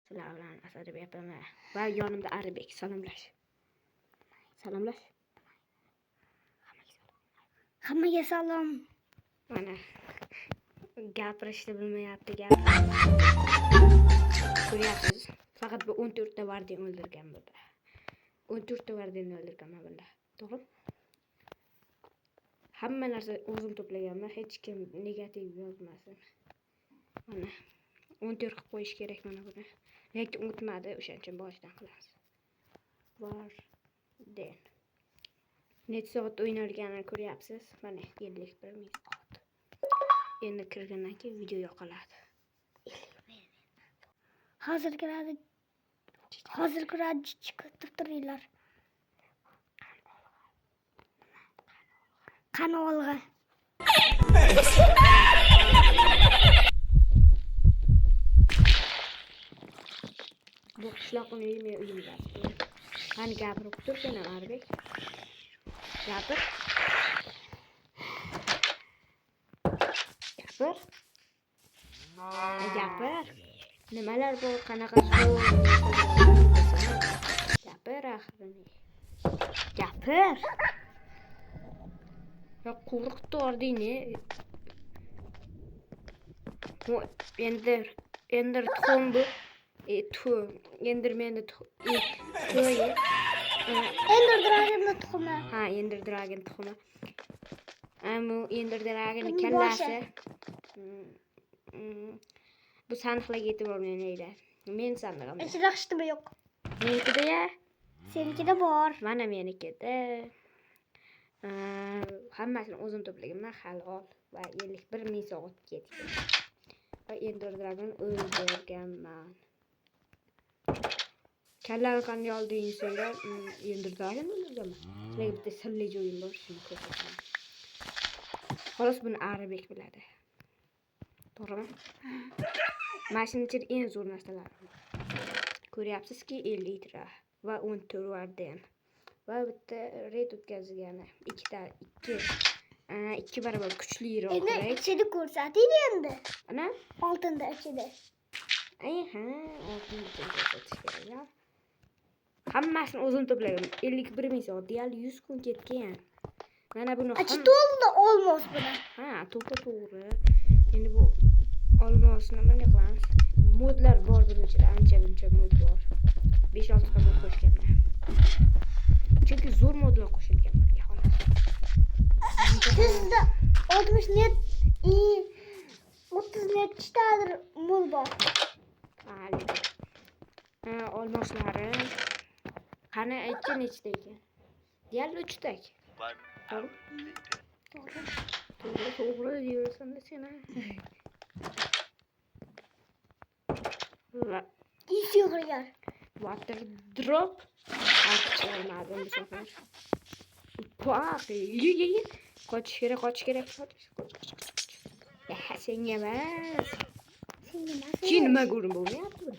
Sizlar bilan Asadbek apaman va yonimda Aribek. Salomlash. Salomlash. Hammaga salom. Mana gapirishni bilmayapti, gap. Ko'ryapsiz. Faqat bu 14 ta warden o'ldirgan bunda. 14 ta wardenni o'ldirganman bunda. To'g'rimi? Hamma narsa o'zim to'plaganman, hech kim negativ yozmasin. Mana 14 qilib qo'yish kerak mana buni. Lekin o'tmadi, o'shaning uchun boshidan qilamiz. Warden. Necha soat o'ynalganini ko'ryapsiz. Mana 51 ming soat. Endi kirgandan keyin video yoqiladi. Hozir kiradi. Hozir kiradi, kutib turinglar. Qani olg'a. Bu qishloqni uyi men uyimda. Qani gapirib tur sen ham Arbek. Gapir. Gapir. Gapir. Nimalar bor, qanaqa zo'r. Gapir axir. Gapir. Ya qo'rqitording ne? Bu Ender tuxum bu. Ender meni tuxumi. Ender Dragon'ın tuxumi. Ha, Ender Dragon tuxumi. Bu Ender Dragon'ın Uning kallasi. boshi. Bu sandiqlarga yetib olmaydi. Men sandig'imda. Ichida hech nima yo'q. Menikida ya. Senikida bor. Mana menikida. Hammasini o'zim to'plaganman, halol va 51 ming soat ketgan. Va Ender Dragon o'ldirganman. Kallani qanday olding desanglar, Ender Dragon o'ldirganman. Sizlarga bitta sirli joyim bor, shuni ko'rsataman. Xolos buni Aribek biladi. To'g'rimi? Mana shuning ichida eng zo'r narsalar bor. Ko'ryapsizki, 50 litra va 14 warden. Va bitta reyd o'tkazgani ikkita, ikki barobar kuchliroq Endi reyd. ichini ko'rsating endi. Ana? Oltinda ichida. Ay, ha, oltin ichini ko'rsatish kerak ya. Hammasini o'zim to'plaganman. 51 ming soat, deyarli 100 kun ketgan. Mana buni Ichi to'ldi olmos bilan. Ha, to'g'ri. Endi bu olmosni nima qilamiz? Modlar bor buning ichida, ancha-muncha mod bor. 5-6 ta mod qo'shganman. Chunki zo'r modlar qo'shilgan bunga xolos. Sizda 60 net i 30 nechtadir mod bor. Ha, olmoslari qani aytchi nechta ekan? Deyarli 3 ta. To'g'ri? To'g'ri. To'g'ri, to'g'ri deyversan-da sen. Va Yig'ilgan. water drop olmadim bu safar. Paq, ye ye ye. Qochish kerak, qochish kerak. Qochish, qochish, qochish. Ya, senga emas. Senga emas. Ki nima ko'rin bo'lmayapti bu?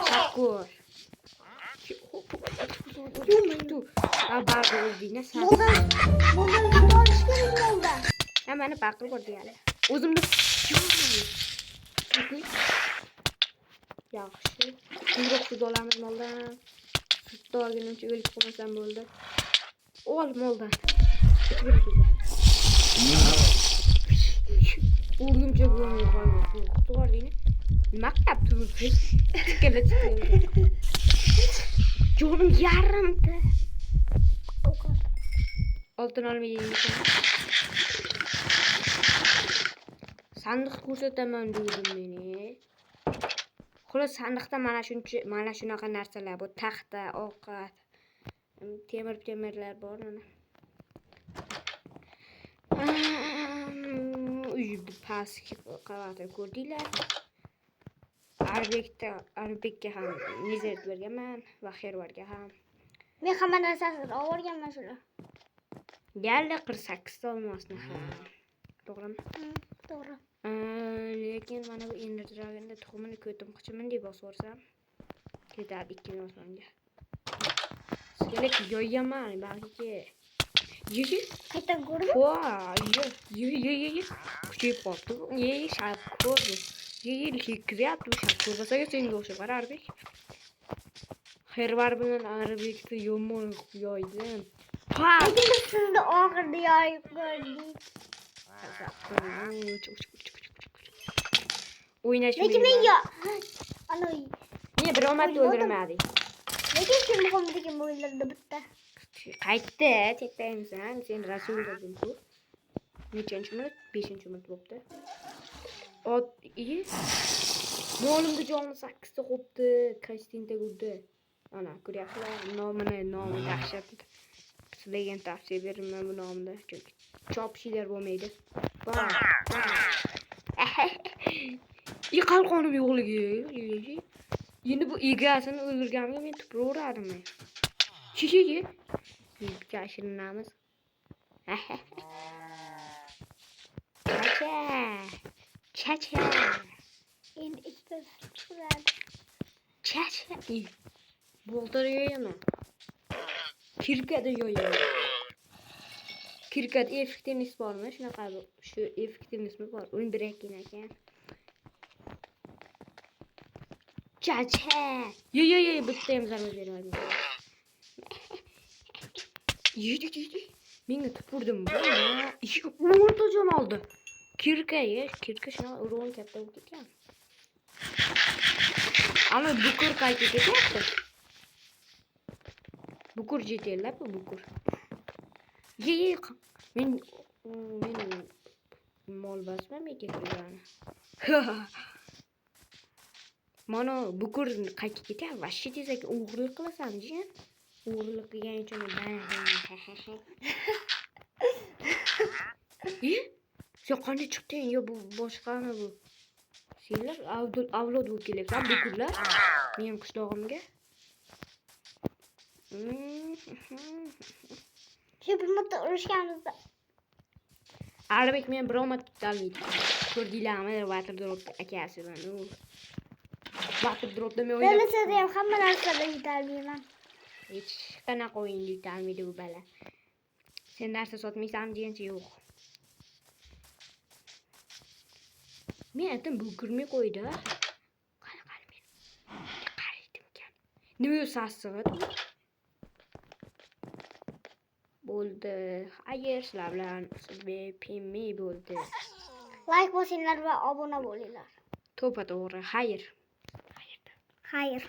Shakur. Ha, baribir o'lding-a san. Moldan olish kerak moldan. Ha, mana baqir bor deyali. O'zimni yaxshi. Tezroq sut olamiz moldan. Sutni olgunimcha o'lib qolmasam bo'ldi. Ol moldan. O'lguncha bo'lmay qoldi. Qo'rqitib. Nima qilyapti bu? Tikala tikala. Jonim yarimta. Oltin olmay yeymisan. Sandiq ko'rsataman dedim meni. Xullas sandiqda mana shuncha, mana shunaqa narsalar bu taxta, ovqat, temirlar bor mana. Uy pastki qavatini ko'rdinglar. Arbekka ham nizert berganman va Xervarga ham. Men hamma narsasini olganman shuni. Yalla 48 ta olmosni ham. To'g'rimi? To'g'ri. Lekin mana bu Ender Dragon'da tuxumini ko'tim qichimin deb bosib yuborsam ketadi 2 ming osmonga. Skelet yoyaman balki. Ye. Qayerdan ko'rding? Voy, ye ye ye ye. Kuchayib qolibdi bu. Ye, sharp ko'rdi. Yil kiryapti bu ko'rbasaga senga o'xshab qara Arbek. Xervar bilan Arbekni yomon yoydim. Pa! Lekin biz sizni oxirida yoyib ko'rdik. O'ynash. Lekin men yo. Ana Niye biror marta o'ldirmadik? Lekin kim muhimligini o'ldirdi bitta. Qaytdi, chetdaymisan. Sen Rasul deding-ku. Nechanchi minut? 5-minut bo'pti. Ot, molimni joni 8 ta qo'pti, Kristinta urdi. Ana, ko'ryapsizlar, nomini, nomi dahshat. Sizlarga ham tavsiya beraman bu nomni, chunki chopishinglar bo'lmaydi. Qalqonim yo'qligi. Endi bu egasini o'ldirganimga men tupuraverardim men. Shishiga. Yashirinamiz. Chacha. Chacha. Endi ikkitasi chiqadi. Chacha. Boltar yoyaman. Kirkada yoyaman. Kirkada effektivность bormi? Shunaqa shu effektivность bor. Uni bir ekan. Chacha. Yo yo yo bitta ham zarba bermadim. Yedi. Menga tupurdim. O'rta jon oldi. Kirka ye, kirka shunaqa urug'ini katta bo'lib ketgan. Ana bukur qaytib ketyapti. Bukur jetellab bu bukur. Ye ye men mol basmam kirgani. Mana bukur qaytib ketyapti. Vashshi tezak o'g'irlik qilasan, jiyan. O'g'irlik qilgan uchun Sen qanday chiqding? Yo bu boshqami bu? Senlar avlod bo'lib kelyapsan, bukurlar. Mening qishlog'imga. Shu bir marta urushganimizda Arbek men biror marta tutolmaydi. Ko'rdinglarmi? Water drop akasi bilan. Water dropda men o'ynab. Bo'lmasa ham hamma narsada yutolmayman. Hech qanaqa o'yinda yutolmaydi bu bala. Sen narsa sotmaysan degancha yo'q. Men aytdim bu kirmay qo'ydi. Qani qani men. Qaraydim ekan. Nima sassig'i? Bo'ldi. Xayr, sizlar bilan PMI bo'ldi. Like bosinglar va obuna bo'linglar. To'ppa to'g'ri. Xayr. Xayr. Xayr.